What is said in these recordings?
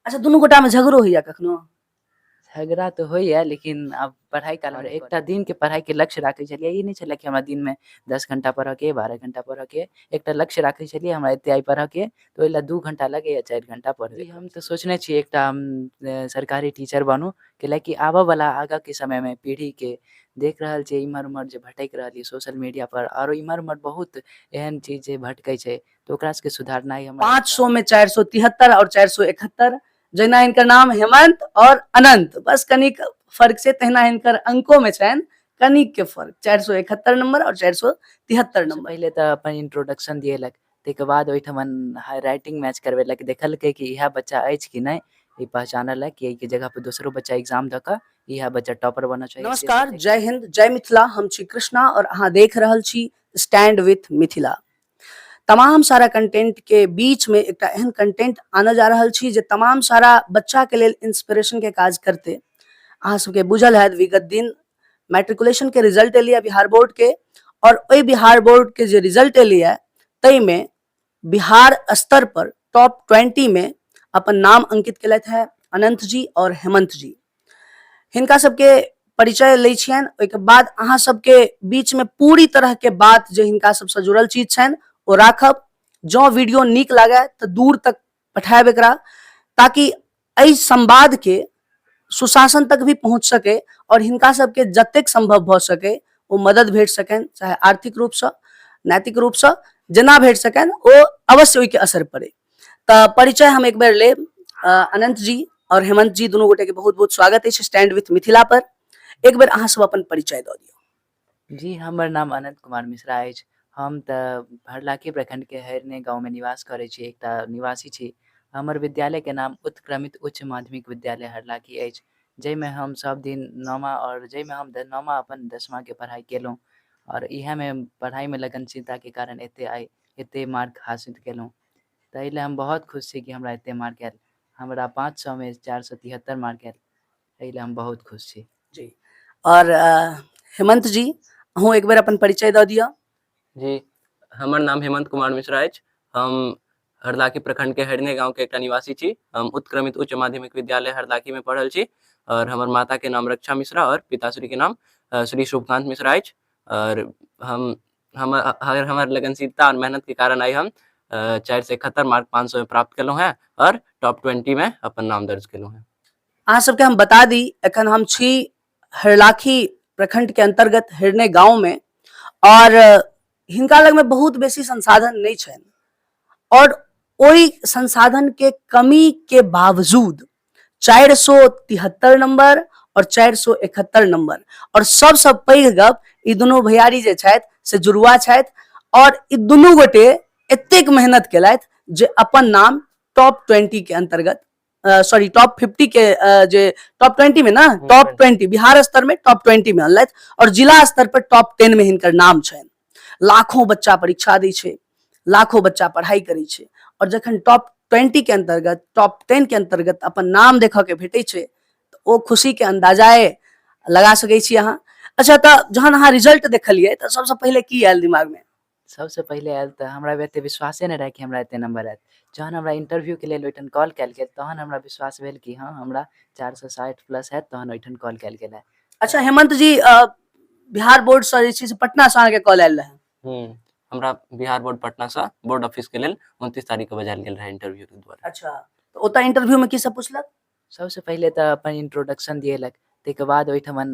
अच्छा, दुनू गोटा में झगड़ो होइया कखनो? झगड़ा तऽ होइया, लेकिन आब पढ़ाइ काल आओर एकटा दिनके पढ़ाइके लक्ष्य राखै छलियै। ई नहि छलै कि हमरा दिनमे 10 घंटा पढ़ऽके, 12 घंटा पढ़ऽके। एकटा लक्ष्य राखै छलियै, हमरा एते आइ पढ़ऽके, तऽ ओहि लए 2 घंटा लगैया, 4 घंटा पढ़बै। हम तऽ सोचने छी एकटा हम सरकारी टीचर बनू, कैलाकि आबऽवला आगाँके समयमे पीढ़ीके देख रहल छियै इम्हर उम्हर जे भटकि रहल यऽ सोशल मीडिया पर, आरो इम्हर उम्हर बहुत एहन चीज जे भटकै छै, तऽ ओकरा सबके सुधारनाइ हमर 500 में 473 और 471, जहिना हिनकर नाम हेमंत और अनंत, बस कनिक फर्क छै, तहिना हिनकर अंको में छनि कनिक के फर्क, 471 नंबर और 473 नंबर। पहिले तऽ अपन इंट्रोडक्शन दिएलक, ताहिके बाद ओहिठमन राइटिंग मैच करबेलक, देखलकै कि इएह बच्चा अछि कि नहि, ई पहचानलक कि एहिके जगह पर दोसरो बच्चा एग्जाम दऽ कऽ इएह बच्चा टॉपर बनऽ चाही। नमस्कार, जय हिंद, जय मिथिला। हम छी कृष्णा और अहाँ देख रहल छी स्टैंड विथ मिथिला। तमाम सारा कंटेंट के बीच में एकटा एहन कंटेंट आनऽ जा रहल छी जे तमाम सारा बच्चा के लेल इंस्पिरेशन के काज करते। अहाँ सबके बुझल हैत, विगत दिन मैट्रिकुलेशन के रिजल्ट एलियै बिहार बोर्ड के, और ओहि बिहार बोर्ड के जे रिजल्ट एलियै ताहिमे बिहार स्तर पर टॉप 20 में अपन नाम अंकित केलथि है अनंत जी और हेमंत जी। हिनका सबके परिचय लै छियनि, ओहिके बाद अहाँ सबके बीच में पूरी तरह के बात जे हिनका सबसँ जुड़ल चीज छनि ओ राखब। जँ वीडियो नीक लागे तऽ दूर तक पठायब एकरा, ताकि एहि संवाद के सुशासन तक भी पहुंच सके और हिनका सबके जतेक संभव भऽ सके ओ मदद भेट सकनि, चाहे आर्थिक रूपसँ, नैतिक रूपसँ, जेना भेट सकनि ओ अवश्य ओहिके असर पड़े। तऽ परिचय हम एक बेर लेब। अनंत जी और हेमंत जी, दुनू गोटे के बहुत बहुत स्वागत अछि स्टैंड विथ मिथिला पर। एक बेर अहाँ सब अपन परिचय दऽ दियौ। जी, हमर नाम अनंत कुमार मिश्रा अछि। हम तऽ हरलाखी प्रखंडके हरिने गाँवमे निवास करै छी, एकटा निवासी छी। हमर विद्यालयके नाम उत्क्रमित उच्च माध्यमिक विद्यालय हरलाखी अछि, जाहिमे हम सब दिन नौमा आओर जाहिमे हम नौमा अपन 10माके पढ़ाइ केलहुँ, आओर इएहमे पढ़ाइमे लगनशीलताके कारण एते आइ एते मार्क हासिल केलहुँ। ताहि लए हम बहुत खुश छी कि हमरा एते मार्क आयल। हमरा 500मे 473 मार्क आयल, एहि लए हम बहुत खुश छी। जी, और हेमंत जी, अहूँ एक बेर अपन परिचय दऽ दिअ। जी, हमर नाम हेमंत कुमार मिश्रा अछि। हम हरलाखी प्रखंड के हरिने गांव के एकटा निवासी छी। हम उत्क्रमित उच्च माध्यमिक विद्यालय हरलाखी में पढ़ल छी, और हमर माता के नाम रक्षा मिश्रा और पिताश्री के नाम श्री शुभकांत मिश्रा अछि। और हम हमर हमर लगनशीलता और मेहनत के कारण आइ हम 471 मार्क 500 में प्राप्त केलहुँ हैं और टॉप 20 में अपन नाम दर्ज केलहुँ हैं। अहाँ सबके हम बता दी, एखन हम छी हरलाखी प्रखंड के अंतर्गत हिरने गांव में, और हिनका लग में बहुत बेसी संसाधन नहीं छनि, और ओहि संसाधन के कमी के बावजूद 473 नंबर और 471 नंबर, और सबसँ पैघ गप, ई दुनू भैयारी जे छथि से जुड़ुआ छथि, और ई दुनू गोटे एतेक मेहनत केलथि जे अपन नाम टॉप 20 के अंतर्गत, सॉरी टॉप 50 के, जे टॉप 20 में ना, टॉप 20 बिहार स्तर में टॉप 20 में अनलथि, और जिला स्तर पर टॉप 10 में हिनकर नाम छनि। लाखों बच्चा परीक्षा दै छै, लाखों बच्चा पढ़ाई करै छै, और जखन टॉप 20 के अंतर्गत, टॉप 10 के अंतर्गत अपन नाम देखऽ के भेटै छै तऽ ओ खुशी के अंदाजाए लगा सकै छी अहाँ। अच्छा, तऽ जहन अहाँ रिजल्ट देखलियै तऽ सबसँ पहिले की आयल दिमाग में? सबसँ पहिले आयल तऽ हमरा एते विश्वासे नहि रहै कि हमरा एते नंबर आयत। जहन हमरा इंटरव्यूके लेल ओहिठाम कॉल कयल गेल तहन हमरा विश्वास भेल कि हँ, हमरा 460 प्लस हैत, तहन ओहिठाम कॉल कयल गेल है। अच्छा हेमंत जी, बिहार बोर्ड से जे छै से पटना से अहाँके कॉल आयल रहै? हमरा बिहार बोर्ड पटना से बोर्ड ऑफिस के लेल 29 तारीख के बजायल गेल रहै इंटरव्यू के द्वारा। अच्छा, तऽ ओतऽ इंटरव्यू में की सब पुछलक? सबसँ पहिले तऽ अपन इंट्रोडक्शन दिएलक, ताहिके बाद ओहिठमन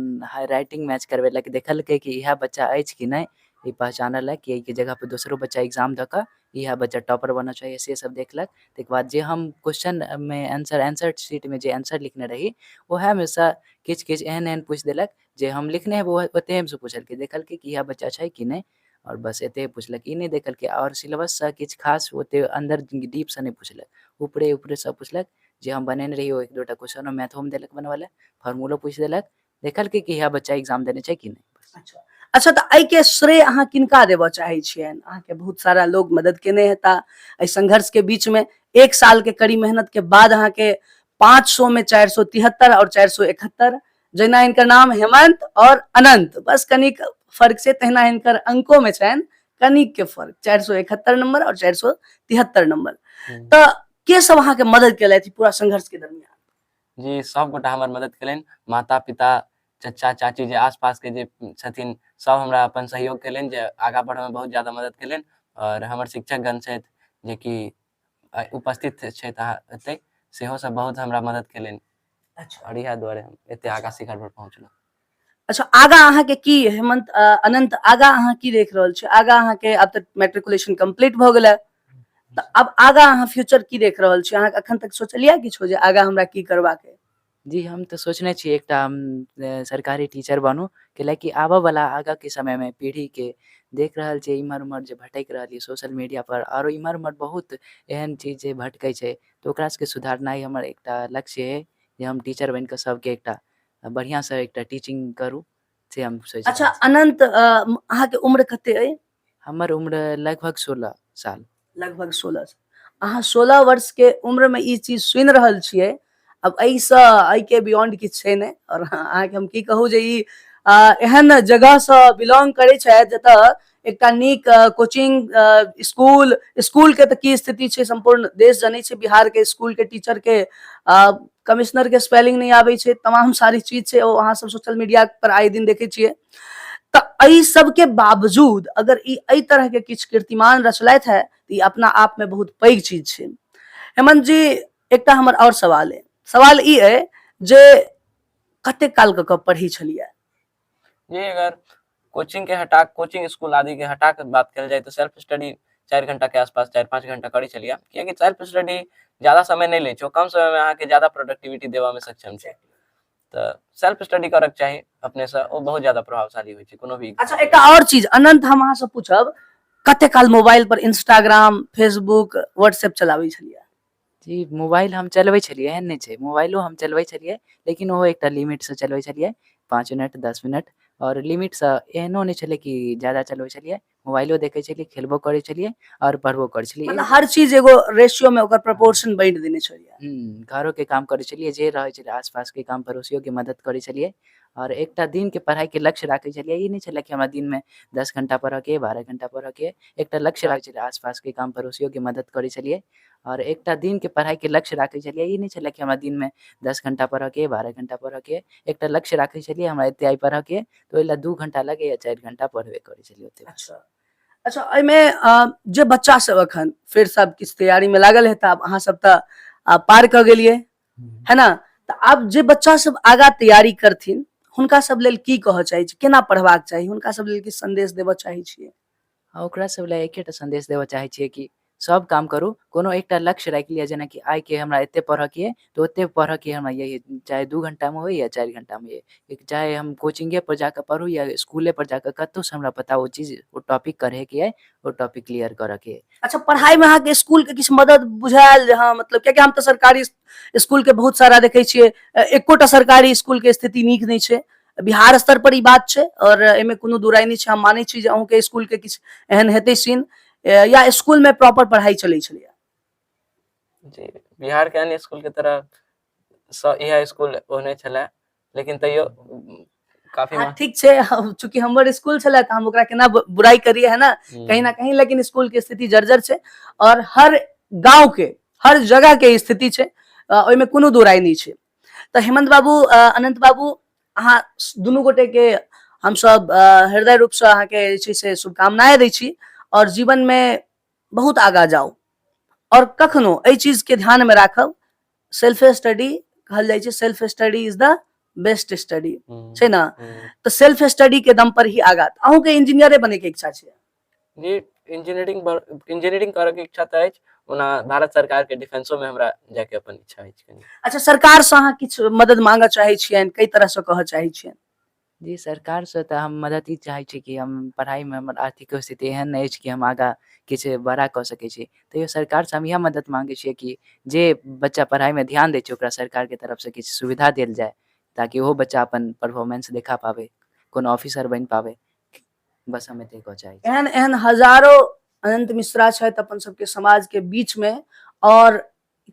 राइटिंग मैच करबेलक, देखलकै कि इएह बच्चा अछि कि नहि, ई पहचानलक कि एहिके जगहपर दोसरो बच्चा एग्जाम दऽ कऽ इएह बच्चा टॉपर बनऽ चाहैए, से सब देखलक। ताहिके बाद जे हम क्वेश्चनमे आंसर आंसर शीटमे जे आंसर लिखने रही ओएहमे सँ किछु किछु एहन एहन पूछि देलक जे हम लिखने हेबै ओतेहेसँ पुछलकै, देखलकै कि इएह बच्चा छै कि नहि, आओर बस एतेक पुछलक, ई नहि देखलकै। आओर सिलेबससँ किछु खास ओतेक अन्दर डीपसँ नहि पुछलक, ऊपरे ऊपरेसँ पुछलक जे हम बनेने रहियै। ओ एक दूटा क्वेश्चनो मैथोमे देलक बनबै लए, फॉर्मूलो पूछि देलक, देखलकै कि इएह बच्चा एग्जाम देने छै कि नहि। अच्छा, तऽ एहिके श्रेय अहाँ किनका देबऽ चाहै छियनि? अहाँके बहुत सारा लोग मदद केने हेता एहि संघर्ष के बीच में। एक साल के कड़ी मेहनत के बाद अहाँके 500 में 473 और 471, जहिना हिनकर नाम हेमंत और अनंत, बस कनिक फर्क छै, तहिना हिनकर अंको में छनि कनिक के फर्क, 471 नंबर और 473 नंबर। तऽ के सब अहाँके मदद केलथि पूरा संघर्ष के दरमियान? जी, सब गोटा हमर मदद केलनि। माता पिता, चचा चाची जे आसपास के जे छथिन सब हमरा अपन सहयोग केलनि, जे आगाँ बढ़ऽमे बहुत ज्यादा मदद केलनि। आओर हमर शिक्षकगण छथि जेकि उपस्थित छथि अहाँ एतै, सेहो सब बहुत हमरा मदद केलनि। आओर इएह दुआरे हम एते आगाँ शिखर पर पहुँचलहुँ। अच्छा, आगा अहाँके की हेमंत, अनंत, आगा अहाँ की देख रहल छी? आगा अहाँके आब तऽ मैट्रिकुलेशन कंप्लीट भऽ गेलै, तऽ आब आगा अहाँ फ्यूचर की देख रहल छी? अहाँ अखन तक सोचलियै किछो जे आगा हमरा की करबाक अइ? जी, हम तऽ सोचने छी एकटा हम सरकारी टीचर बनू, कैलाकि आबऽवला आगाँके समयमे पीढ़ीके देख रहल छियै इम्हर उम्हर जे भटकि रहल यऽ सोशल मीडियापर, आरो इम्हर उम्हर बहुत एहन चीज जे भटकै छै, तऽ ओकरा सबके सुधारनाइ हमर एकटा लक्ष्य अइ जे हम टीचर बनिकऽ सबके एकटा बढ़िआँसँ एकटा टीचिंग करू, से हम सोचि अच्छा रहल छी। अनंत, अहाँके उम्र कते अइ? हमर उम्र लगभग 16 साल। लगभग 16 साल। अहाँ 16 वर्ष के उम्र में ई चीज सुनि रहल छियै, अब एहिसँ एहिके बियॉन्ड किछु छै नहि। आओर अहाँके हम की कहू जे ई एहन जगहसँ बिलोंग करै छथि जतऽ एकटा नीक कोचिंग, स्कूल, स्कूल के तऽ की स्थिति छै सम्पूर्ण देश जनै छै। बिहार के स्कूल के टीचर के कमिश्नर के स्पेलिंग नहि आबै छै, तमाम सारी चीज छै, ओ अहाँ सब सोशल मीडिया पर आए दिन देखै छियै। तऽ एहि सबके बावजूद अगर ई एहि तरह के किछु कीर्तिमान रचलथि है तऽ ई अपना आप में बहुत पैघ चीज छै। हेमंत जी, एकटा हमर आओर सवाल है। सवाल ई है जे कते काल कऽ कऽ पढ़ै छलियै? जी, अगर कोचिंग के हटा, कोचिंग स्कूल आदि के हटा के बात कयल जाय तऽ सेल्फ स्टडी 4 घंटा के आसपास, 4-5 घंटा करै छलियै, कियाकि सेल्फ स्टडी ज्यादा समय नहि लै छै, ओ कम समय मे अहाँके ज्यादा प्रोडक्टिविटी देबा मे सक्षम छै। तऽ सेल्फ स्टडी करक चाही अपने से, ओ बहुत ज्यादा प्रभावशाली होइ छै कोनो भी। अच्छा, एकटा आओर चीज अनंत हम अहाँसँ पूछब, कते काल मोबाइल पर इंस्टाग्राम, फेसबुक, व्हाट्सएप चलाबै छलियै? जी, मोबाइल हम चलबै छलियै, एहन नहि छै, मोबाइलो हम चलबै छलियै, लेकिन ओहो एकटा लिमिटसँ चलबै छलियै, 5 मिनट 10 मिनट आओर लिमिटसँ। एहनो नहि छलै कि ज्यादा चलबै छलियै। मोबाइलो देखै छलियै, खेलबो करै छलियै आओर पढ़बो करै छलियै। मतलब हर चीज एगो रेशियो में ओकर प्रोपोर्शन बांटि देने छलियै। घरोके काम करै छलियै, जे रहै छलै आसपासके काम, पड़ोसियोके मदद करै छलियै आओर एकटा दिनके पढ़ाइके लक्ष्य राखै छलियै। ई नहि छलै कि हमरा दिनमे 10 घण्टा पढ़ऽके, 12 घण्टा पढ़ऽके, एकटा लक्ष्य राखै छलियै। आसपासके काम, पड़ोसियोके मदद करै छलियै आओर एकटा दिनके पढ़ाइके लक्ष्य राखै छलियै। ई नहि छलै कि हमरा दिनमे 10 घण्टा पढ़ऽके, 12 घण्टा पढ़ऽके, एकटा लक्ष्य राखै छलियै हमरा एते आइ पढ़ऽके, तऽ ओहि लए 2 घण्टा लगैए, 4 घण्टा पढ़बे करै छलियै ओते। अच्छा अच्छा, एहिमे जे बच्चा सब अखन फेर सब किछु तैयारी में लागल हेता, आब अहाँ सब तऽ पार कऽ गेलियै है ना, तऽ आब जे बच्चा सब आगा तैयारी करथिन हुनका सब लेल की कहऽ चाहै छी, केना पढ़बाक चाही, हुनका सब लेल की संदेश देबऽ चाहै छियै? ओकरा सब लए एकेटा सन्देश देबऽ चाहै छियै कि सब काम करू, कोनो एकटा लक्ष्य राखि लिअ, जेनाकि आइके हमरा एते पढ़ऽके अइ तऽ ओते पढ़ऽके हमरा यही, चाहे 2 घण्टामे होइ या 4 घण्टामे होइ, चाहे हम कोचिंगे पर जाकऽ पढ़ू या इसकुले पर जाकऽ, कतहुसँ हमरा पता ओ चीज ओ टॉपिक करैके अइ, ओ टॉपिक क्लियर करऽके अइ। अच्छा, पढ़ाई में अहाँके स्कूल के किछु मदद बुझायल जे हाँ, मतलब कियाकि हम तऽ सरकारी स्कूल के बहुत सारा देखै छियै, एकोटा सरकारी स्कूल के स्थिति नीक नहि छै, बिहार स्तर पर ई बात छै और एहिमे कोनो दुराई नहि छै। हम मानै छी जे अहूँके स्कूल के किछु एहन हेतै सीन या स्कूल में प्रॉपर पढ़ाई चलै छलैया? जी, बिहार के अन्य स्कूल के तरह इएह स्कूल ओहने छलै, लेकिन तैयो काफी हाँ, ठीक छै। चूंकि हमर स्कूल छलै तऽ हम ओकरा केना बुराई करिए, है ना? कहीं ना कहीं, लेकिन स्कूल के स्थिति जर्जर छै और हर गांव के हर जगह के स्थिति छै, ओहिमे कोनो दुराई नहि छै। तऽ हेमंत बाबू, अनंत बाबू, अहाँ दुनू गोटे के हमसब हृदय रूप से अहाँके जे छै से शुभकामनाएं दै छी और जीवन में बहुत आगा जाउ और कखनो एहि चीज के ध्यान में राखब, सेल्फ स्टडी कहल जाइ छै, self study is the best study छै ना? तऽ सेल्फ स्टडी के दम पर ही आगा। अहूँ के इंजीनियरे बने के इच्छा छै? जी, इंजीनियरिंग इंजीनियरिंग करऽ के इच्छा तऽ अछि, ओना भारत सरकार के डिफेंसो में हमरा जायके अपन इच्छा अछि कनि। अच्छा, सरकार से अहाँ किछु मदद मांगऽ चाहै छियनि, कई तरह से कहऽ चाहै छियनि? जी, सरकारसँ तऽ हम मदद ई चाहै छी कि हम पढ़ाइमे हमर आर्थिक स्थिति एहन नहि अछि कि हम आगाँ किछु बड़ा कऽ सकै छी, तैयो सरकारसँ हम इएह मदद माँगै छियै कि जे बच्चा पढ़ाइमे ध्यान दै छै ओकरा सरकारके तरफसँ किछु सुविधा देल जाय, ताकि ओहो बच्चा अपन परफॉर्मेंस देखा पाबै, कोनो ऑफिसर बनि पाबै। बस हम एते कहऽ चाहै छी। एहन एहन हजारो अनंत मिश्रा छथि अपन सबके समाज के बीच में और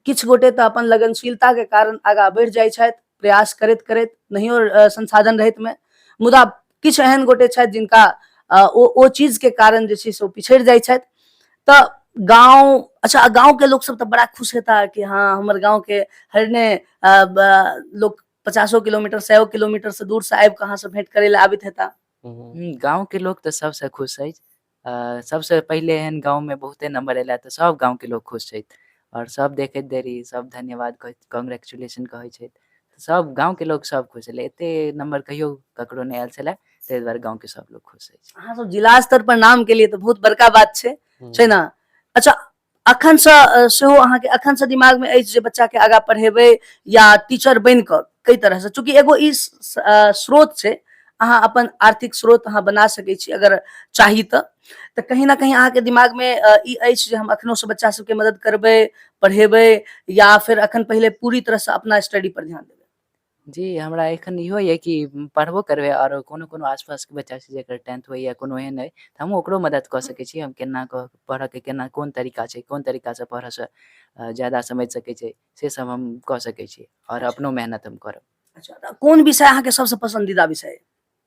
किछु गोटे तऽ अपन लगनशीलता के कारण आगा बढ़ि जाइ छथि प्रयास करैत करैत नहियो संसाधन रहित में, मुदा किछु एहन गोटे छथि जिनका ओ चीज के कारण जे छै से ओ पिछड़ि जाइ छथि। तऽ गाँव, अच्छा गाँव के लोक सब तऽ बड़ा खुश हेता कि हाँ हमर गाँव के हरने लोक 50 किलोमीटर 100 किलोमीटर से दूर से आबि कऽ अहाँ से भेंट करे लए आबैत हेता। गाँव के लोक तऽ सबसँ खुश अछि। सबसँ पहिले एहन गाँवमे बहुते नंबर एला तऽ सब गाँवके लोक खुश छथि आओर सब देखैत देरी सब धन्यवाद कहैत कॉन्ग्रेचुलेशन कहै छथि। सब गाँवके लोक सब खुश छलै, एते नंबर कहियो ककरो नहि आयल छलै, ताहि दुआरे गाँवके सब लोक खुश अछि। अहाँ सब जिला स्तर पर नाम केलियै तऽ बहुत बड़का बात छै, छै ने? अच्छा, अखन से सेहो अहाँके अखन से दिमाग में अछि जे बच्चा के आगा पढ़ेबै या टीचर बनि कऽ कई तरह से, चूंकि एगो ई स्रोत छै, अहाँ अपन आर्थिक स्रोत अहाँ बना सकै छी अगर चाही तऽ कहीं ना कहीं अहाँके दिमाग में ई अछि जे हम अखनो से बच्चा सबके मदद करबै, पढ़ेबै, या फिर अखन पहिले पूरी तरह से अपना स्टडी पर ध्यान देबै? जी, हमरा एखन इहो यऽ कि पढ़बो करबै आओर कोनो कोनो आसपासके बच्चा छै जकर टेंथ होइए, कोनो एहन अइ तऽ हमहूँ ओकरो मदति कऽ सकै छी। हम केना कऽ पढ़ऽके केना कोन तरीका छै, कोन तरीकासँ पढ़ऽसँ ज्यादा समझि सकै छै, से सब हम कऽ सकै छी आओर अपनो मेहनत हम करब। अच्छा, तऽ कोन विषय अहाँके सबसँ पसन्दीदा विषय?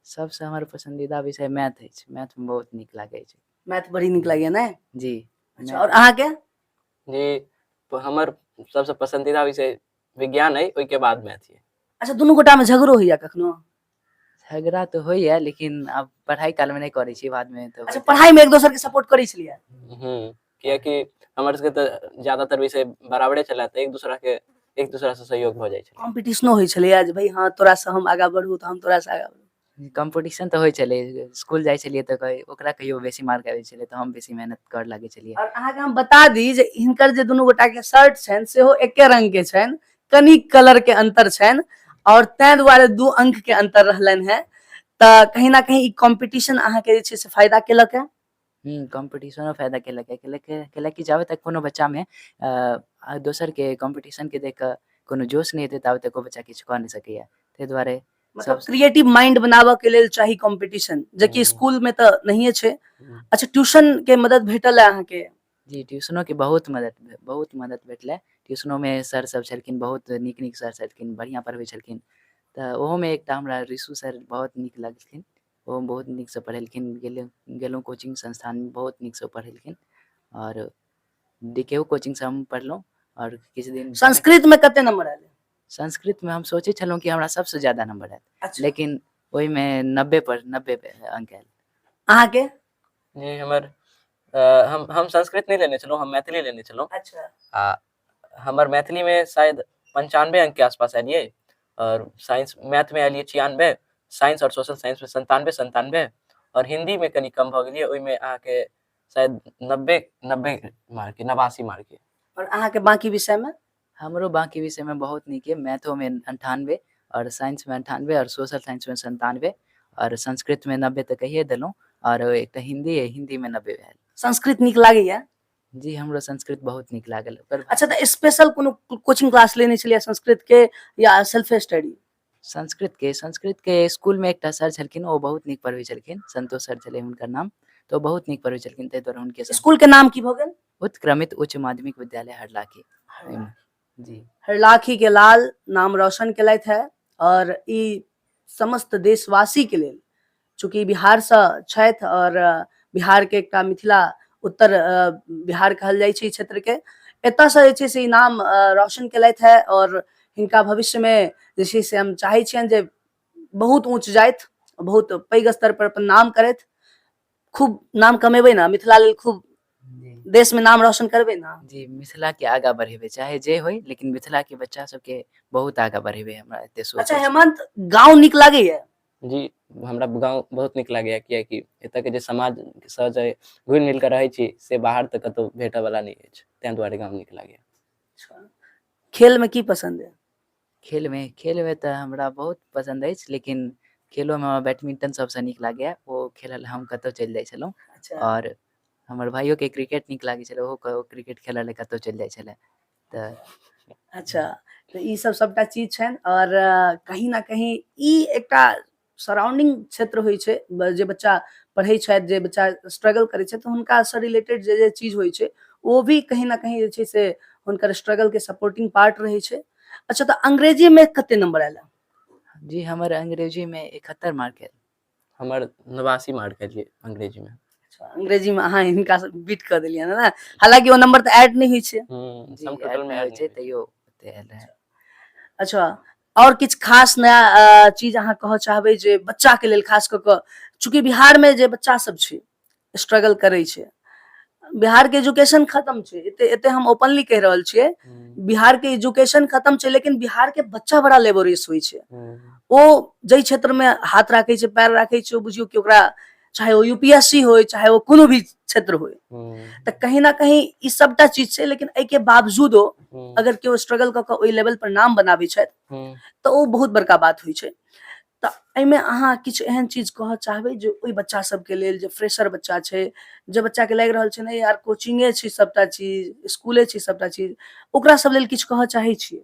सबसँ हमर पसन्दीदा विषय मैथ अछि। मैथमे बहुत नीक लागै छै। मैथ बड़ी नीक लागैए ने? जी। अच्छा, आओर अहाँके? जी, हमर सबसँ पसन्दीदा विषय विज्ञान अइ, ओहिके बाद मैथ। अच्छा, दुनू गोटा में झगड़ो होइया कखनो? झगड़ा तऽ होइया, लेकिन आब पढ़ाई काल में नहि करै छी, बाद में तऽ। अच्छा, पढ़ाई में एक दोसर के सपोर्ट करै छलियै? कियाकि हमर सबके तऽ ज्यादातर विषय बराबरे छलै, तऽ एक दूसरा के एक दूसरा से सहयोग भऽ जाइ छलै। कॉम्पिटिशनो होइ छलैया जे भाई हाँ तोरा से हम आगा बढ़ू तऽ हम तोरा से आगा बढ़ू? कॉम्पिटिशन तऽ होइ छलै। स्कूल जाइ छलियै तऽ कहै ओकरा कहियो बेसी मार्क आबै छलै तऽ हम बेसी मेहनत कर लागै छलियै। और अहाँके हम बता दी जे हिनकर जे दुनू गोटा के शर्ट छनि सेहो एके रंग के छनि, कनी कलर के अंतर छनि और ताहि दुआरे 2 अंक के अंतर रहलनि हेँ। तऽ कहीं ना कहीं ई कॉम्पिटिशन अहाँके जे छै से फायदा केलक हेँ? कॉम्पिटिशनो फायदा केलक हेँ, केलक कि जाबे तक कोनो बच्चामे दोसरके कॉम्पिटिशनके देख कऽ कोनो जोश नहि हेतै ताबे तक ओ बच्चा किछु कऽ नहि सकैए, ताहि दुआरे मतलब क्रिएटिव माइंड बनाबऽ के लेल चाही कॉम्पिटिशन, जेकि स्कूल में तऽ नहिये छै। अच्छा, ट्यूशन के मदद भेटल है अहाँके? जी, ट्यूशनो के बहुत मदद भेटलै। ट्यूशनोमे सर सब छलखिन, बहुत नीक नीक सर छलखिन, बढ़िआँ पढ़बै छलखिन। तऽ ओहोमे एकटा हमरा ऋषु सर बहुत नीक लगलखिन, ओहो बहुत नीकसँ पढ़ेलखिन। गेलहुँ कोचिंग संस्थानमे, बहुत नीकसँ पढ़ेलखिन आओर डी के ओ कोचिंगसँ हम पढ़लहुँ आओर किछु दिन। संस्कृत में कते नंबर आयल? संस्कृतमे हम सोचै छलहुँ कि हमरा सबसँ ज्यादा नंबर आयत। लेकिन ओहिमे 90 पर 90 अंक आयल। अहाँके? जी, हमर हम संस्कृत नहि लेने छलहुँ, हम मैथिली लेने छलहुँ। आ हमर मैथिलीमे शायद 95 अंक के आसपास एलियै और साइंस मैथमे एलियै 96, साइंस और सोशल साइंसमे 97 97 और हिन्दीमे कनि कम भऽ गेलियै, ओहिमे अहाँके शायद 90 90 मार्क, 89 मार्क। और अहाँके बाकी विषयमे? हमरो बाकी विषयमे बहुत नीक यऽ। मैथोमे 98 आओर साइंसमे 98 आओर सोशल साइंसमे 97 आओर संस्कृतमे 90 तऽ कहिए देलहुँ आओर एकटा हिन्दी अइ, हिन्दीमे 90 आयल। संस्कृत नीक लागैया? जी, हमरो संस्कृत बहुत नीक लागल ओकर। अच्छा, तऽ स्पेशल कोनो कोचिंग क्लास लेने छलियै संस्कृत के या सेल्फ स्टडी? संस्कृतके स्कूलमे एकटा सर छलखिन, ओ बहुत नीक पढ़बै छलखिन, संतोष सर छलै हुनकर नाम, तऽ ओ बहुत नीक पढ़बै छलखिन, ताहि दुआरे हुनके। स्कूल के नाम की भऽ गेल? उत्क्रमित उच्च माध्यमिक विद्यालय हरलाखी जी। हरलाखी के लाल नाम रोशन केलथि है और ई समस्त देशवासी के लेल, चूँकि बिहारसँ छथि और बिहारके एकटा मिथिला उत्तर बिहार कहल जाइ छै ई क्षेत्रके, एतऽसँ जे छै से ई नाम रोशन केलथि है और हिनका भविष्यमे जे छै से हम चाहै छियनि जे बहुत ऊँच जाथि, बहुत पैघ स्तर पर अपन नाम करथि। खूब नाम कमेबै ने मिथिला लेल, खूब देश में नाम रोशन करबै ने? जी, मिथिला के आगा बढ़ेबै, चाहे जे होय, लेकिन मिथिला के बच्चा सबके बहुत आगा बढ़ेबै, हमरा एते सोच। अच्छा हेमंत, गाँव नीक लागैया? जी, हमरा गाँव बहुत नीक लागैया, कियाकि एतऽके जे समाजसँ जे घुलि मिल कऽ रहै छी से बाहर तऽ कतहु भेटऽवला नहि अछि, ताहि दुआरे गाँव नीक लागैया। खेल में की पसंद है? खेलमे तऽ हमरा बहुत पसन्द अछि, लेकिन खेलोमे हमरा बैडमिंटन सबसँ नीक लागैया, ओ खेलल हम कतहु चलि जाइ छलहुँ। आओर हमर भाइयोके क्रिकेट नीक लागै छलै, ओहो क्रिकेट खेलऽ लए कतहु चलि जाइ छलै तऽ। अच्छा, तऽ ई सब सबटा चीज छनि और कहीं ना कहीं ई एकटा सराउंडिंग क्षेत्र होइ छै, जे बच्चा पढ़ै छथि, जे बच्चा स्ट्रगल करै छथि, तऽ हुनकासँ रिलेटेड जे जे चीज होइ छै ओ भी कहीं ना कहीं जे छै से हुनकर स्ट्रगल के सपोर्टिंग पार्ट रहै छै। अच्छा, तऽ अंग्रेजी में कते नंबर आयल? जी, हमर अंग्रेजीमे 71 मार्क आयल। हमर 89 मार्क एलियै अंग्रेजीमे। अच्छा, अंग्रेजी में अहाँ हिनका से बीट कऽ देलियनि ने, हालांकि ओ नंबर तऽ ऐड नहि होइ छै। जी, सम ऐड टोटल में नहि ऐड होइ छै नहि होइ छै। तैयो ओते आयल रहै। अच्छा, और किछु खास नया चीज अहाँ कहऽ चाहबै जे बच्चा के लेल, खास कऽ कऽ चूँकि बिहार में जे बच्चा सब छै स्ट्रगल करै छै, बिहार के एजुकेशन खत्म छै, एते एते हम ओपनली कहि रहल छियै, बिहार के एजुकेशन खत्म छै, लेकिन बिहार के बच्चा बड़ा लेबोरियस होइ छै। ओ जाहि क्षेत्र में हाथ राखै छै, पैर राखै छै, ओ बुझियौ कि ओकरा चाहे ओ यूपीएससी होय, चाहे ओ कोनो भी क्षेत्र होय, तऽ कहीं ना कहीं ई सबटा चीज छै। लेकिन एहिके बावजूदो अगर केओ स्ट्रगल कऽ कऽ ओहि लेवल पर नाम बनाबै छथि तऽ ओ बहुत बड़का बात होइ छै। तऽ एहिमे अहाँ किछु एहन चीज कहऽ चाहबै जे ओहि बच्चा सबके लेल जे फ्रेशर बच्चा छै, जे बच्चाके लागि रहल छै नहि यार कोचिंगे छै सबटा चीज, स्कूले छै सबटा चीज, ओकरा सब लेल किछु कहऽ चाहै छियै?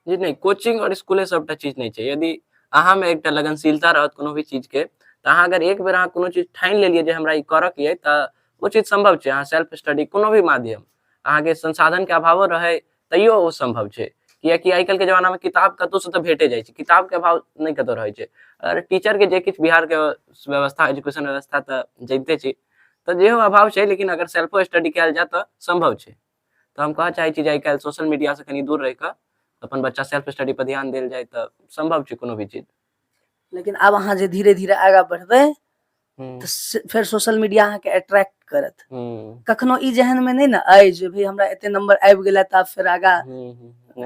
जी नहि, कोचिंग और स्कूले सबटा चीज नहि छै। यदि अहाँमे एकटा लगनशीलता रहत कोनो भी चीजके, तऽ अहाँ अगर एक बेर अहाँ कोनो चीज ठानि लेलियै जे हमरा ई करऽके अइ, तऽ ओ चीज सम्भव छै। अहाँ सेल्फ स्टडी कोनो भी माध्यम, अहाँके संसाधनके अभावो रहै तैयो ओ सम्भव छै, कियाकि आइ काल्हिके जमानामे किताब कतहुसँ तऽ भेटे जाइ छै, किताबके अभाव नहि कतहु रहै छै। आओर टीचरके जे किछु बिहारके व्यवस्था, एजुकेशन व्यवस्था तऽ जनिते छी, तऽ जेहो अभाव छै, लेकिन अगर सेल्फो स्टडी कयल जाय तऽ सम्भव छै। तऽ हम कहऽ चाहै छी जे आइ काल्हि सोशल मीडियासँ कनि दूर रहि कऽ अपन बच्चा सेल्फ स्टडी पर ध्यान देल जाय तऽ सम्भव छै कोनो भी चीज। लेकिन आब अहाँ जे धीरे धीरे आगाँ बढ़बै तऽ फेर सोशल मीडिया अहाँके अट्रैक्ट करत। कखनो ई जहन में नहि ने अइ जे भाई हमरा एते नंबर आबि गेला तऽ आब फेर आगाँ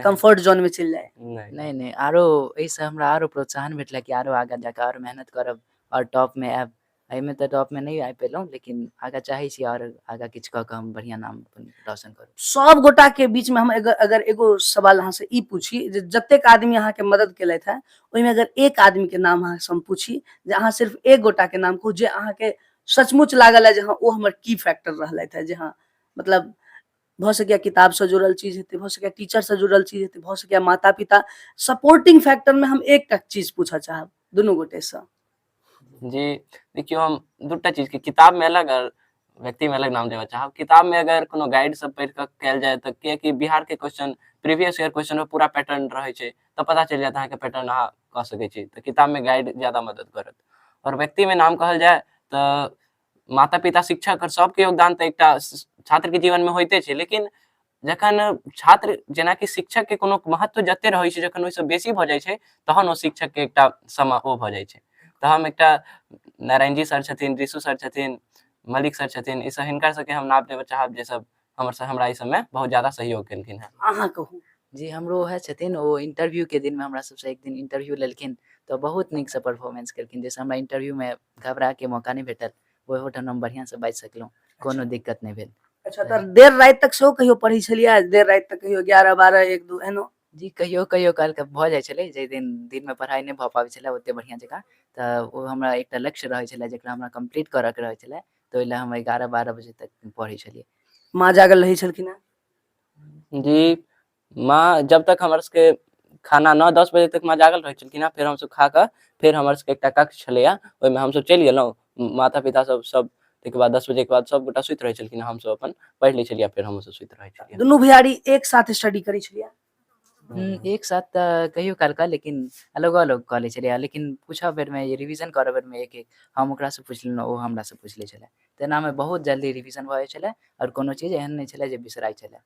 कंफर्ट जोन में चलि जाय? नहि। नहि नहि, आरो एहिसँ हमरा आरो प्रोत्साहन भेटल कि आरो आगाँ जाकऽ आरो मेहनत करब आओर टॉपमे आयब। एहिमे तऽ टॉपमे नहि आबि पेलहुँ, लेकिन आगाँ चाहै छी आओर आगाँ किछु कऽ कऽ हम बढ़िआँ नाम अपन रोशन करू। सब गोटा के बीच में हम अगर एगो सवाल अहाँ से ई पूछी जे जतेक आदमी अहाँ के मदद केलथि है, ओहिमे अगर एक आदमी के नाम अहाँ से हम पूछी जे अहाँ सिर्फ एक गोटा के नाम कहू जे अहाँ के सचमुच लागल है जे हाँ ओ हमर की फैक्टर रहलथि है, जे हाँ मतलब भऽ सकैए किताबसँ जुड़ल चीज हेतै, भऽ सकैए टीचरसँ जुड़ल चीज हेतै, भऽ सकैए माता पिता, सपोर्टिंग फैक्टरमे हम एकटा चीज पूछऽ चाहब दुनू गोटेसँ। जी देखियौ, हम दूटा चीजके, किताबमे अलग आओर व्यक्तिमे अलग नाम देबऽ चाहब। किताबमे अगर कोनो गाइड सब पढ़ि कऽ कयल जाय तऽ, कियाकि बिहारके क्वेश्चन, प्रीवियस ईयर क्वेश्चनमे पूरा पैटर्न रहै छै, तऽ पता चलि जायत अहाँके पैटर्न, अहाँ कऽ सकै छी। तऽ किताबमे गाइड ज्यादा मदद करत। आओर व्यक्तिमे नाम कहल जाय तऽ माता पिता, शिक्षक आओर सबके योगदान तऽ एकटा छात्रके जीवनमे होइते छै, लेकिन जखन छात्र जेनाकि शिक्षकके कोनो महत्व जते रहै छै, जखन ओहिसँ बेसी भऽ जाइ छै तहन ओ शिक्षकके एकटा समा ओ भऽ जाइ छै। तऽ हम एकटा नारायणजी सर छथिन, ऋषु सर छथिन, मलिक सर छथिन, ई सब हिनकर सबके हम नाम देबऽ चाहब जे सब हमर हमरा ई सबमे बहुत ज्यादा सहयोग केलखिन हेँ। अहाँ कहू। जी, हमरो उएह छथिन। ओ इंटरव्यूके दिनमे हमरा सबसँ एक दिन इंटरव्यू लेलखिन तऽ बहुत नीकसँ परफॉर्मेंस केलखिन, जाहिसँ हमरा इंटरव्यूमे घबराके मौका नहि भेटल। ओहोठाम हम बढ़िआँसँ बाजि सकलहुँ, कोनो दिक्कत नहि भेल। अच्छा, तऽ देर राति तक सेहो कहियो पढ़ै छलियै? देर राति तक कहियो 11 12 1 2 एहनो? जी, कहियो कहियो कालके भऽ जाइ छलै। जाहि दिन दिनमे पढ़ाइ नहि भऽ पाबै छलै ओतेक बढ़िआँ जकाँ, तऽ ओ हमरा एकटा लक्ष्य रहै छलै जकरा हमरा कम्प्लीट करऽके रहै छलै, तऽ ओहि लए हम 11 12 बजे तक पढ़ै छलियै। माँ जागल रहै छलखिन हेँ? जी, माँ जब तक हमर सबके खाना 9 10 बजे तक माँ जागल रहै छलखिन हँ। फेर हमसब खा कऽ फेर हमर सबके एकटा कक्ष छलैया, ओहिमे हमसब चलि गेलहुँ, माता पिता सब सब। ताहिके बाद 10 बजेके बाद सब गोटा सुति रहै छलखिन, हमसब अपन पढ़ि लै छलियै, फेर हमसब सुति रहै छलियै। दुनू भैयारी एक साथ स्टडी करै छलियै? एक साथ तऽ कहियो कालके, लेकिन अलगो अलग कऽ लै छलियै। लेकिन पूछऽ बेरमे, रिविजन करऽ बेरमे एक एक हम ओकरासँ पुछि लेलहुँ, ओ हमरासँ पुछि लै छलै। तेनामे बहुत जल्दी रिविजन भऽ जाइ छलै आओर कोनो चीज एहन नहि छलै जे बिसराइ छलै।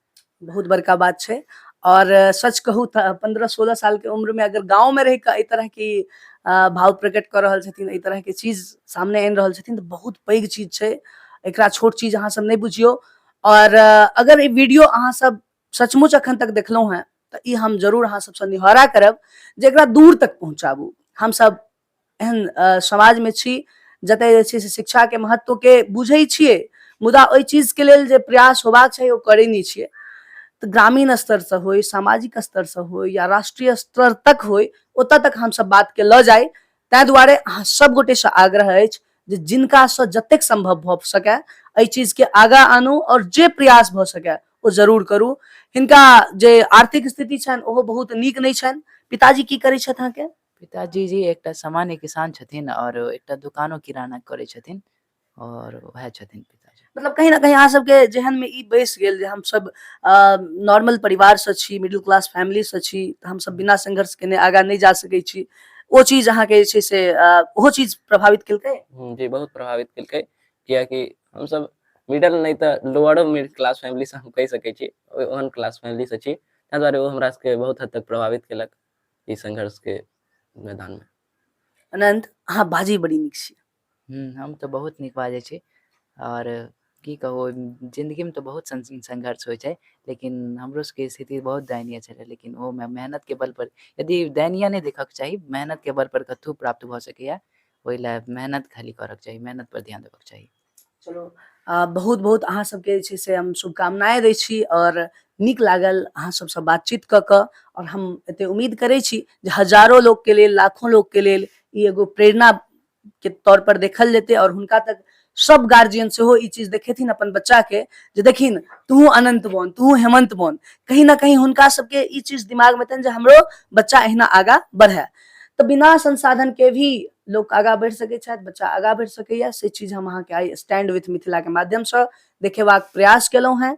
बहुत बड़का बात छै। और सच कहू तऽ 15 16 साल के उम्र में अगर गाँव में रहि कऽ एहि तरह के भाव प्रकट कऽ रहल छथिन, एहि तरह के चीज सामने आनि रहल छथिन, तऽ बहुत पैघ चीज छै। एकरा छोट चीज अहाँ सब नहि बुझियौ। और अगर ई वीडियो अहाँ सब सचमुच अखन तक देखलहुँ हेँ तऽ ई हम जरूर अहाँ सबसँ निहोरा करब जे एकरा दूर तक पहुँचाबू। हमसब एहन समाजमे छी जतय जे छै से शिक्षाके महत्वके बुझै छियै, मुदा ओहि चीजके लेल जे प्रयास होबाक चाही ओ करै नहि छियै। तऽ ग्रामीण स्तरसँ होइ, सामाजिक स्तरसँ होइ या राष्ट्रीय स्तर तक होइ, ओतऽ तक हमसब बातके लऽ जाइ। ताहि दुआरे अहाँ सब गोटेसँ आग्रह अछि जे जिनकासँ जतेक सम्भव भऽ सकै एहि चीजके आगाँ आनू आओर जे प्रयास भऽ सकै ओ जरूर करू। हिनका जे आर्थिक स्थिति छनि ओहो बहुत नीक नहि छनि। पिताजी की करै छथि अहाँके? पिताजी जी एकटा सामान्य किसान छथिन आओर एकटा दोकानो किराना करै छथिन, आओर वएह छथिन पिताजी। मतलब कहीं ना कहीं अहाँ सबके जेहन में ई बैस गेल जे हम सब नॉर्मल परिवार से छी, मिडिल क्लास फैमिली से छी, तऽ हम सब बिना संघर्ष केने आगाँ नहि जा सकै छी, ओ चीज अहाँके जे छै से ओहो चीज प्रभावित केलकै? जी, बहुत प्रभावित केलकै, कियाकि हमसब मिडल नहि तऽ लोअरो मिडिल क्लास फैमिलीसँ हम कहि सकै छी, ओहन क्लास फैमिलीसँ छी। ताहि दुआरे ओ हमरा सबके बहुत हद तक प्रभावित केलक ई संघर्षके मैदानमे। अनंत, अहाँ बाजै बड़ी नीक छी। हम तऽ बहुत नीक बाजै छी। आओर की कहू, जिन्दगीमे तऽ बहुत संघर्ष होइ छै, लेकिन हमरो सबके स्थिति बहुत दयनीय छलै, लेकिन ओहोमे मेहनतके बलपर, यदि दयनीय नहि देखऽके चाही, मेहनतके बलपर कतहु प्राप्त भऽ सकैए। ओहि लए मेहनत खाली करऽके चाही, मेहनतपर ध्यान देबऽके चाही। चलो, बहुत बहुत अहाँ सबके जे छै से हम शुभकामनाएं दै छी आओर नीक लागल अहाँ सबसँ बातचीत कऽ कऽ। आओर हम एते उम्मीद करै छी जे हजारो लोकके लेल, लाखों लोकके लेल ई एगो प्रेरणा के तौर पर देखल जेतै आओर हुनका तक सब गार्जियन सेहो ई चीज देखेथिन अपन बच्चा के जे देखिन तू अनंत बन, तू हेमंत बन। कहीं ना कहीं हुनका सबके ई चीज दिमाग में तन जे हमरो बच्चा एहिना आगा बढ़े। तऽ बिना संसाधन के भी लोक आगा बढ़ि सकै छथि, बच्चा आगा बढ़ि सकैया, से चीज हम अहाँके I stand with Mithila के माध्यमसँ देखेबाक प्रयास केलहुँ हेँ।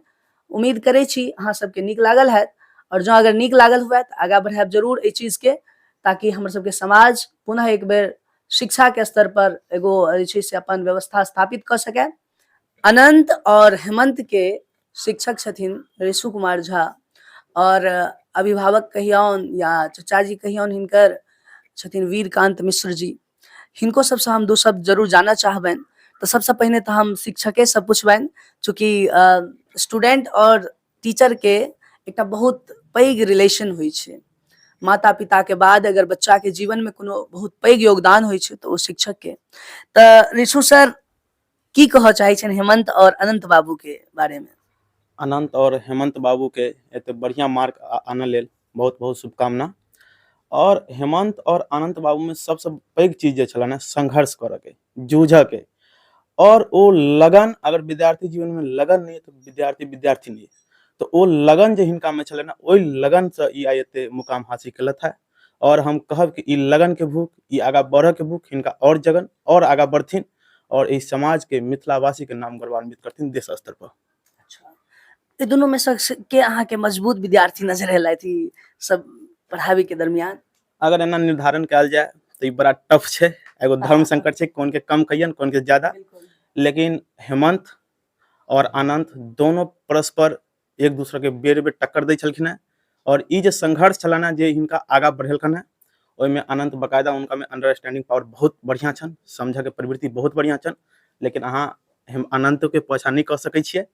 उम्मीद करै छी अहाँ सबके नीक लागल हैत, आओर जँ अगर नीक लागल हुए तऽ आगा बढ़ायब जरूर एहि चीजके, ताकि हमर सबके समाज पुनः एक बेर शिक्षाके स्तर पर एगो जे छै से अपन व्यवस्था स्थापित कऽ सकै। अनंत और हेमंत के शिक्षक छथिन ऋषु कुमार झा, और अभिभावक कहियौन या चचाजी कहियौन हिनकर छथिन वीरकांत मिश्र जी। हिनको सबसँ हम दू शब्द जरूर जानऽ चाहबनि। तऽ सबसँ पहिने तऽ हम शिक्षकेसँ पुछबनि, चूँकि स्टूडेंट और टीचरके एकटा बहुत पैघ रिलेशन होइ छै। माता पिता के बाद अगर बच्चा के जीवन में कोनो बहुत पैघ योगदान होइ छै तऽ ओ शिक्षक के। तऽ ऋषु सर, की कहऽ चाहै छनि हेमंत और अनंत बाबू के बारे में? अनंत और हेमंत बाबू के एते बढ़िया मार्क आनऽ लेल बहुत बहुत शुभकामना। और हेमंत और अनंत बाबू में सबसे पैघ चीज जे छलनि संघर्ष करऽ के, जूझऽ के, और ओ लगन। अगर विद्यार्थी जीवन में लगन नहीं है तो विद्यार्थी विद्यार्थी नहीं है। तो ओ लगन जे हिनका में छलनि, ओहि लगन से ई आइ एते मुकाम हासिल केलथि है। और हम कहब कि ई लगन के भूख, ई आगा बढ़ऽ के भूख हिनका और जगन और आगा बढ़थिन और एहि समाज के, मिथिलावासी के नाम गौरवान्वित करथिन देश स्तर पर। अच्छा, ई दुनू में से के अहाँके मजबूत विद्यार्थी नजर एलथि ई सब पढ़ाबे के दरमियान? अगर एना निर्धारण कयल जाय तऽ ई बड़ा टफ छै, एगो धर्म संकट छै, कोन के कम कहियन कोन के ज्यादा। लेकिन हेमंत और अनंत दोनों परस्पर एक दूसरे के बेर बेर टक्कर दै छलखिन हेँ, और ई जे संघर्ष छलनि हेँ जे हिनका आगाँ बढ़ेलकनि हेँ, ओहिमे अनंत बकायदा हुनकामे अंडरस्टैंडिंग पावर बहुत बढ़िआँ छनि, समझऽके प्रवृत्ति बहुत बढ़िआँ छनि। लेकिन अहाँ अनंतके पाछाँ नहि कऽ सकै छियै।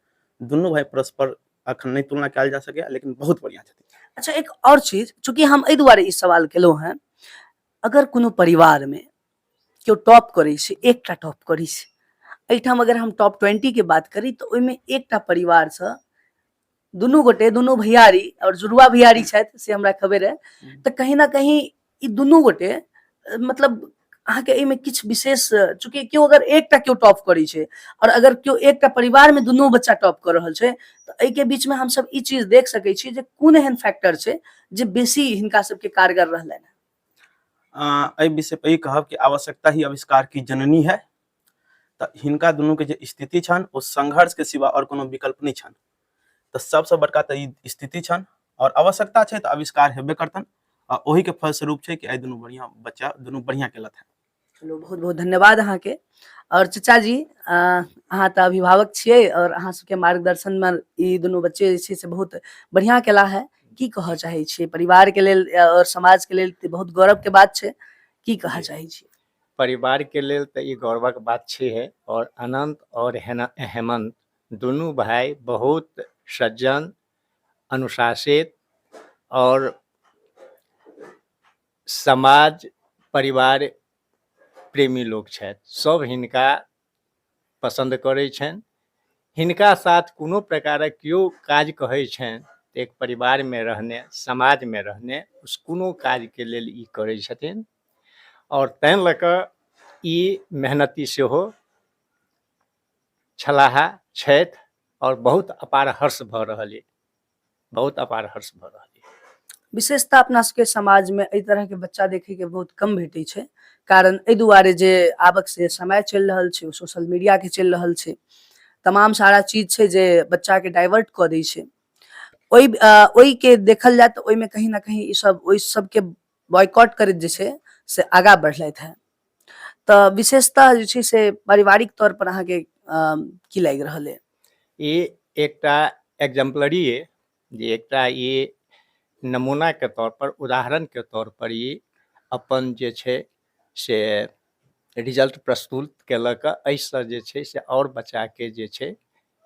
दुनू भाई परस्पर अखन नहि तुलना कयल जा सकैए, लेकिन बहुत बढ़िआँ छथिन। अच्छा, एक और चीज, चूंकि हम एहि दुआरे ई सवाल केलहुँ हेँ, अगर कोनो परिवारमे केओ टॉप करै छै, एकटा टॉप करै छै, एहिठाम अगर हम टॉप 20 के बात करी तऽ ओहिमे एकटा परिवारसँ दुनू गोटे, दुनू भैयारी और जुड़वा भैयारी छथि, से हमरा खबर है, तऽ कहीं ना कहीं ई दुनू गोटे मतलब अहाँके एहिमे किछु विशेष, चूँकि केओ अगर एकटा केओ टॉप करै छै और अगर केओ एकटा परिवारमे दुनू बच्चा टॉप कऽ रहल छै, तऽ एहिके बीचमे हमसब ई चीज देख सकै छी जे कोन एहन फैक्टर छै जे बेसी हिनका सबके कारगर रहलनि। एहि विषय पर ई कहब कि आवश्यकता ही आविष्कार की जननी है। तऽ हिनका दुनूके जे स्थिति छनि ओ संघर्षके सिवा आओर कोनो विकल्प नहि छनि। तऽ सबसँ बड़का तऽ ई स्थिति छनि आओर आवश्यकता छै तऽ आविष्कार हेबे करतनि, आ ओहिके फलस्वरूप छै कि आइ दुनू बढ़िआँ बच्चा दुनू बढ़िआँ केलथि हेँ। चलू, बहुत बहुत धन्यवाद अहाँके। आओर चचा जी, अहाँ तऽ अभिभावक छियै आओर अहाँ सबके मार्गदर्शनमे ई दुनू बच्चे जे छै से बहुत बढ़िआँ केला है। की कहऽ चाहै छियै परिवारके लेल आओर समाजके लेल? तऽ बहुत गौरवके बात छै। की कहऽ चाहै छियै? परिवारके लेल तऽ ई गौरवक बात छैहे। आओर अनंत आओर हेमंत दुनू भाय बहुत सज्जन, अनुशासित आओर समाज परिवार प्रेमी लोक छथि। सभ हिनका पसन्द करै छनि। हिनका साथ कोनो प्रकारक केओ काज कहै छनि तऽ एक परिवारमे रहने, समाजमे रहने उस कोनो काजके लेल ई करै छथिन। आओर ताहि लऽ कऽ ई मेहनती सेहो छलाह, छथि, आओर बहुत अपार हर्ष भऽ रहल अइ, बहुत अपार हर्ष भऽ रहल अइ। विशेषतः अपना सबके समाजमे एहि तरहके बच्चा देखैके बहुत कम भेटै छै, कारण एहि दुआरे जे आबक से समय चलि रहल छै ओ सोशल मीडियाके चलि रहल छै, तमाम सारा चीज छै जे बच्चाके डाइवर्ट कऽ दै छै। ओहिके देखल जाय तऽ ओहिमे कहीं ना कहीं ई सब ओहि सबके बॉयकॉट करैत जे छै से आगाँ बढ़लथि हेँ। तऽ विशेषतः जे छै से पारिवारिक तौर पर अहाँके की लागि रहल अइ? ई एकटा एग्जाम्पलरी अइ जे एकटा ई नमूनाके तौर पर, उदाहरणके तौर पर ई अपन जे छै से रिजल्ट प्रस्तुत केलक। एहिसँ जे छै से आओर बच्चाके जे छै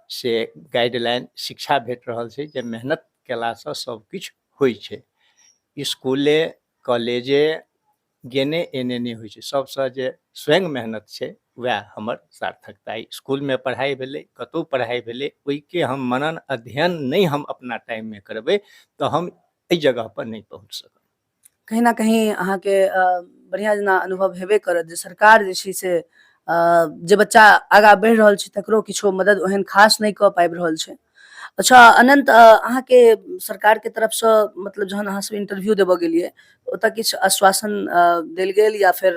से गाइडलाइन शिक्षा भेट रहल छै जे मेहनत केलासँ सब किछु होइ छै। इसकुले कॉलेजे गेने एने नहि होइ छै, सबसँ जे स्वयं मेहनत छै वएह हमर सार्थकता। इसकुलमे पढ़ाइ भेलै, कतहु पढ़ाइ भेलै, ओहिके हम मनन अध्ययन नहि हम अपना टाइममे करबै तऽ हम एहि जगहपर नहि पहुँच सकब। कहीं ना कहीं अहाँके बढ़िआँ जेना अनुभव हेबे करत जे सरकार जे छै से जे बच्चा आगाँ बढ़ि रहल छै तकरो किछो मदद ओहन खास नहि कऽ पाबि रहल छै। अच्छा अनंत, अहाँके सरकारके तरफसँ मतलब जहन अहाँ सब इंटरव्यू देबऽ गेलियै ओतऽ किछु आश्वासन देल गेल या फेर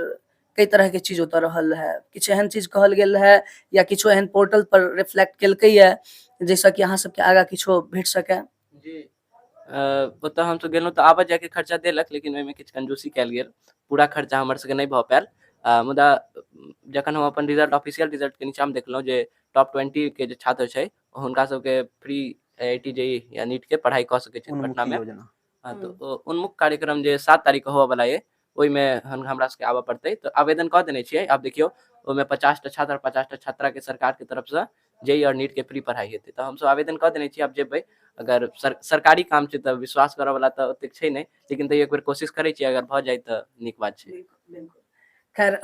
कई तरहके चीज ओतऽ रहल रहै, किछु एहन चीज कहल गेल रहै या किछो एहन पोर्टल पर रिफ्लेक्ट केलकैए जाहिसँ कि अहाँ सबके आगाँ किछो भेट सकै? जी, ओतऽ हमसब गेलहुँ तऽ आबऽ जायके खर्चा देलक, लेकिन ओहिमे किछु कंजूसी कयल गेल, पूरा खर्चा हमर सबके नहि भऽ पायल। मुदा जखन हम अपन रिजल्ट, ऑफिशियल रिजल्टके नीचाँमे देखलहुँ जे टॉप 20 के जे छात्र छै हुनका सबके फ्री IIT JEE या नीटके पढ़ाइ कऽ सकै छै पटनामे योजना। हँ, तऽ ओ उन्मुख कार्यक्रम जे 7 तारीखके होबऽवला अइ ओहिमे हमरा सबके आबऽ पड़तै, तऽ आवेदन कऽ देने छियै। आब देखियौ, ओहिमे 50टा छात्र आओर 50टा छात्राके सरकारके तरफसँ जेई आओर नीटके फ्री पढ़ाइ हेतै, तऽ हमसब आवेदन कऽ देने छियै। आब जेबै, अगर सरकारी काम छै तऽ विश्वास करऽवला तऽ ओतेक छै नहि, लेकिन तैयो एक बेर कोशिश करै छियै, अगर भऽ जाइ तऽ नीक बात छै। खैर,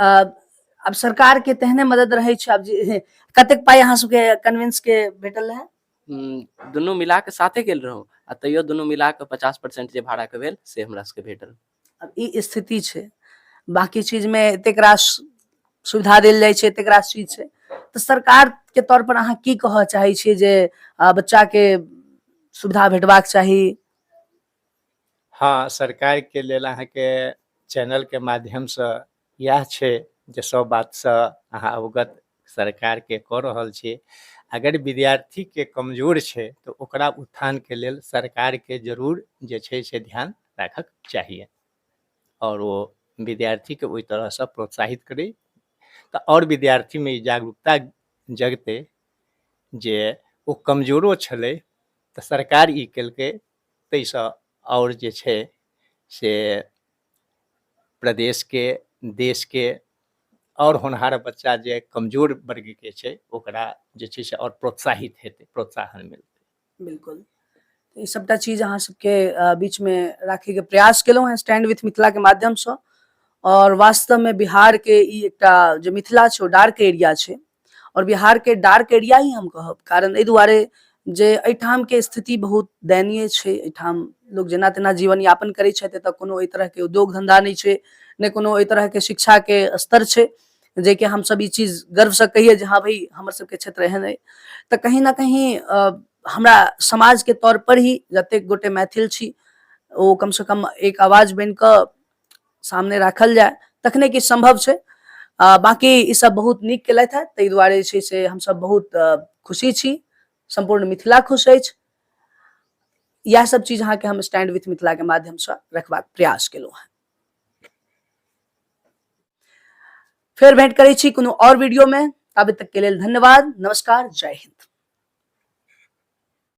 आब सरकार के तेहने मदद रहै छै। आब जे कतेक पाइ अहाँ सबके कन्विंस के भेटल रहै? दुनू मिला कऽ साथे गेल रहौं आ तैयो दुनू मिला कऽ 50% जे भाड़ाके भेल से हमरा सबके भेटल। आब ई स्थिति छै। बाकी चीजमे एतेक रास सुविधा देल जाइ छै, एतेक रास चीज छै, तऽ सरकार के तौर पर अहाँ की कहऽ चाहै छियै जे बच्चाके सुविधा भेटबाक चाही? हँ, सरकारके लेल अहाँके चैनलके माध्यमसँ इएह छै जे सब बातसँ अहाँ अवगत सरकारके कऽ रहल छी। अगर विद्यार्थीके कमजोर छै तऽ ओकरा उत्थानके लेल सरकारके जरूर जे छै से ध्यान राखक चाहिए आओर ओ विद्यार्थीके ओहि तरहसँ प्रोत्साहित करै तऽ आओर विद्यार्थीमे ई जागरूकता जगतै जे ओ कमजोरो छलै तऽ सरकार ई केलकै, ताहिसँ आओर जे छै से प्रदेशके, देशके आओर होनहार बच्चा जे कमजोर वर्गके छै ओकरा जे छै से आओर प्रोत्साहित हेतै, प्रोत्साहन मिलतै। बिल्कुल, ई सबटा चीज अहाँ सबके बीचमे राखैके प्रयास केलहुँ हेँ स्टैंड विथ मिथिलाके माध्यमसँ। आओर वास्तवमे बिहारके ई एकटा जे मिथिला छै ओ डार्क एरिया छै, आओर बिहारके डार्क एरिया ही हम कहब, कारण एहि दुआरे जे एहिठामके स्थिति बहुत दयनीय छै। एहिठाम लोक जेना तेना जीवन यापन करै छथि, एतऽ कोनो एहि तरहके उद्योग धन्धा नहि छै, नहि कोनो एहि तरहके शिक्षाके स्तर छै जेकि हमसब ई चीज गर्वसँ कहियै जे हँ भाइ हमर सबके क्षेत्र एहन अइ। तऽ कहीं ना कहीं हमरा समाजके तौर पर ही जतेक गोटे मैथिल छी ओ कमसँ कम एक आवाज बनि कऽ सामने राखल जाय तखने किछु सम्भव छै। बाँकी ई सब बहुत नीक केलथि हेँ, ताहि दुआरे जे छै से हमसब बहुत खुशी छी, सम्पूर्ण मिथिला खुश अछि। इएह सब चीज अहाँके हम स्टैंड विथ मिथिला के माध्यमसँ रखबाक प्रयास केलहुँ हेँ। फेर भेंट करै छी कोनो आओर वीडियो में, ताबे तक के लेल धन्यवाद, नमस्कार, जय हिंद।